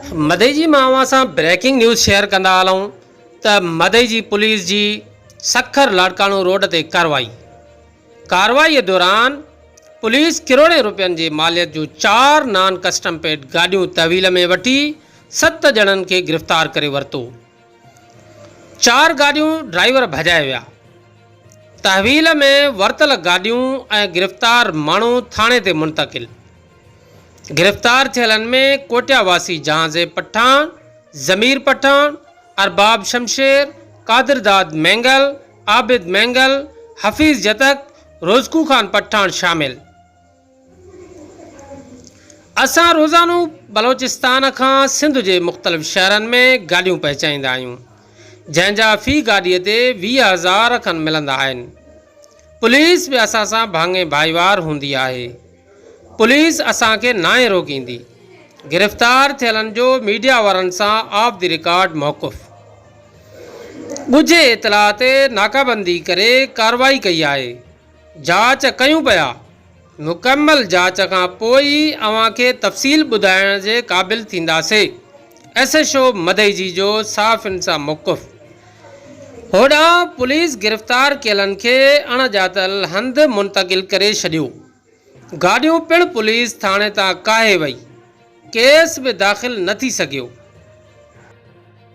مدئي جي مان اوهان سان بريڪنگ نيوز شيئر ڪندا هلون ته مدئي جي پوليس جي سکر لاڙڪاڻو روڊ تي ڪارروائي ڪارروائي دوران پوليس ڪروڙين روپين جي ماليت جون چار نان ڪسٽم پيڊ گاڏيون تحويل ۾ وٺي ست ڄڻن کي گرفتار ڪري ورتو چار گاڏيون ڊرائيور ڀڄائي ويا. تحويل ۾ ورتل گاڏيون ۽ گرفتار ماڻهو ٿاڻي تي منتقل. گرفتار ٿيلن ۾ ڪوٽيا واسي جهانزيب پٺاڻ، ضمير پٺاڻ، ارباب شمشير، قادر داد مينگل، عابد مينگل، حفيظ جتڪ، روزڪو خان پٺاڻ شامل. اسان روزانو بلوچستان کان سنڌ جي مختلف شهرن ۾ گاڏيون پهچائيندا آهيون، جنهن جا في گاڏيء تي 20 هزار کن ملندا آهن. پوليس به اسان سان ڀاڱي ڀائيوار هوندي آهي. پوليس اسان کي ناهي روڪيندي. گرفتار ٿيلن جو ميڊيا وارن سان آف the record موقف. ڳجهي اطلاع تي ناڪابندي ڪري ڪارروائي ڪئي آهي. جاچ ڪيون پيا، مڪمل جاچ کان پوء ئي اوهان کي تفصيل ٻڌائڻ جي قابل ٿينداسي، ايس ايڇ او مدئجي جو صحافين سان موقف. هوڏانهن پوليس گرفتار ڪيلن کي اڻ ڄاتل هنڌ منتقل ڪري ڇڏيو، گاڏيون پڻ پوليس ٿاڻي تان ڪاهي وئي، ڪيس به داخل نه ٿي سگهيو.